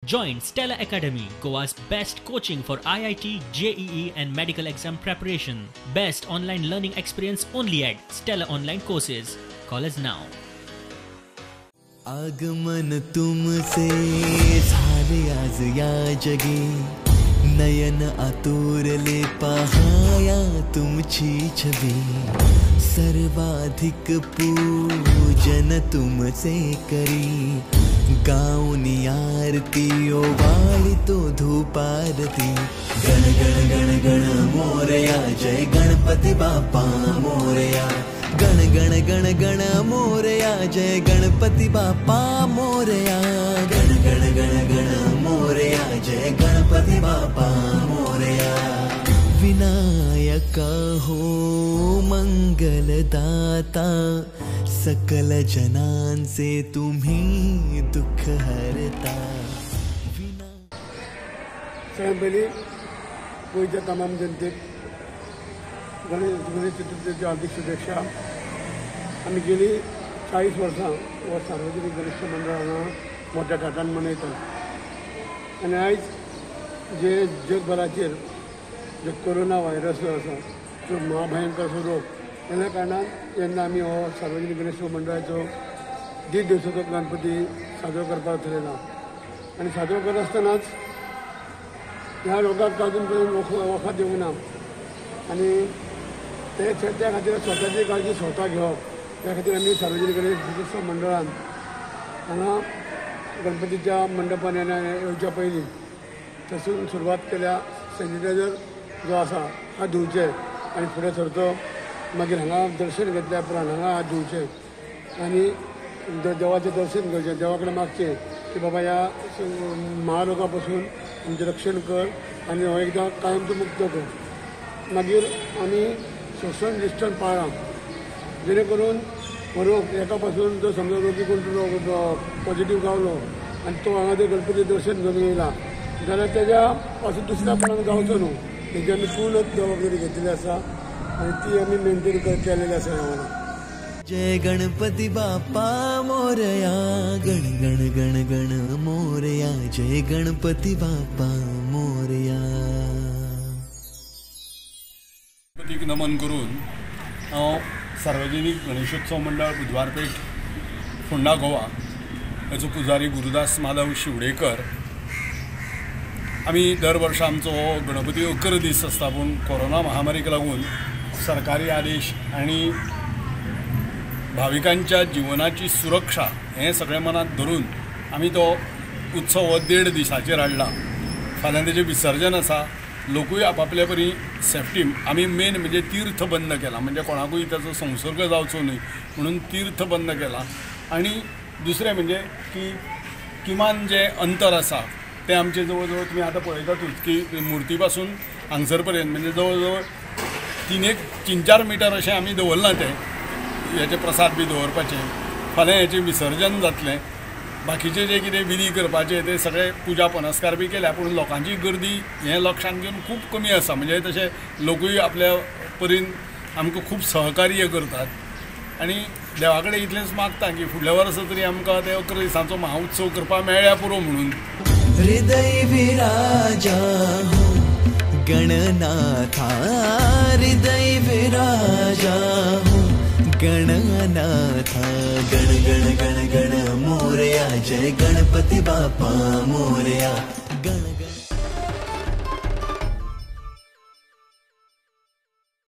Join Stella Academy, Goa's best coaching for IIT, JEE and medical exam preparation. Best online learning experience only at Stella Online Courses. Call us now. आगमन तुमसे झाले आज या जगी, नयन आतुरले पाहाया तुमची छबी, सर्वाधिक पूजन तुमसे करी, गाऊनी आरती ओवाळी तो धूपारती। गण गण गण गण मोरया, जय गणपती बाप्पा मोरया। गण गण गण गण मोरया, जय गणपती बाप्पा मोरया। गण गण गण गण मोरया, जय गणपती बाप्पा मोरया। विनायक हो मंगलदाता, सकल जनांचे तुम्ही दुःख हरता। सगळ्यात पयलीं गोंयच्या तमाम जनतेक गणेश चतुर्थीची हार्दिक शुभेच्छा। आमी गेली 40 वर्सां हो सार्वजनीक गणेश मंडळ हांगा मोठ्या थाटान मनयतात आनी आयज जे जगभराचेर जे कोरोना व्हायरस जो आसा जो महाभयंकर असो रोग त्या कारणान जेन्ना आमी हो सार्वजनीक गणेश मंडळाचो 1.5 दिवसाचो गणपती साजरो करपाक थरयला आनी साजरो करतासतनाच ह्या रोगाक अजून पर्यंत वखद येवंक ना आनी ते त्या खातीर स्वताची काळजी स्वता घेवप त्या खातीर आमी सार्वजनीक गणेश मंडळान हांगा गणपतीच्या मंडपान येवच्या पयलीं थंयसून सुरवात केल्या। सॅनिटायझर जो आसा हात धुवचे आनी फुडें सरचो, मागीर हांगा दर्शन घेतल्या उपरांत हांगा हात धुवचे आनी देवाचें दर्शन घेवचें, देवा कडेन मागचें की बाबा ह्या महारोगा पासून आमचें रक्षण कर आनी हो एकदां कायमचो मुक्त कर। मागीर आमी सोशल डिस्टन्स पाळ्ळां जेणे करून हो रोग एका पासून जो समजा रोगी कोण पॉझिटीव गावलो आनी तो हांगा जर गणपती दर्शन घेवन येयला जाल्यार तेज्या पासून दुसऱ्या कोणाक जावचो न्हू, तेजी आमी पूर्ण जबाबदारी घेतलेली आसा आनी ती आमी मेंटेन केलेली आसा ह्या। जय गणपती बाप्पा मोरया, गण गण गण गण मोरया, जय गणपती बाप्पा मोरया। गणपतीक नमन करून हांव सार्वजनीक गणेशोत्सव मंडळ बुधवारपेठ फोंडा गोवा हेचो पुजारी गुरुदास माधव शिवडेकर। आमी दर वर्सा आमचो हो गणपती 11 दीस आसता, पूण कोरोना महामारीक लागून सरकारी आदेश आनी भाविकांच्या जिवनाची सुरक्षा हें सगळें मनांत धरून आमी तो उत्सव हो 1.5 दिसाचेर हाडला। फाल्यां तेजें विसर्जन आसा, लोकूय आपापल्या परी सेफ्टी आमी मेन म्हणजे तीर्थ बंद केला, म्हणजे कोणाकूय ताचो संसर्ग जावचो न्हय म्हणून तीर्थ बंद केला। आनी दुसरें म्हणजे की किमान जें अंतर आसा तें आमचें जवळ जवळ तुमी आतां पळयतातूच की मुर्ती पासून हांगसर पर्यंत म्हणजे जवळ जवळ 3-4 मिटर अशें आमी दवरलां तें हेचे प्रसाद बी दवरपाचे। फाल्यां हेचें विसर्जन जातलें, बाकीचे जे कितें विधी करपाचे ते सगळे पुजा पुनस्कार बी केल्या, पूण लोकांची गर्दी हें लक्षांत घेवन खूब कमी आसा। म्हणजे तशें लोकूय आपल्या परीन आमकां खूब सहकार्य करतात आनी देवा कडेन इतलेंच मागता की फुडल्या वर्सा तरी आमकां ते 11 दिसांचो महाउत्सव करपाक मेळ्ळ्यार पुरो म्हणून। हृदय विराजा गणनाथा, हृदय विराजा गणनाथा, गण गण गण गण मोरया, जय गणपती बाप्पा मोरया।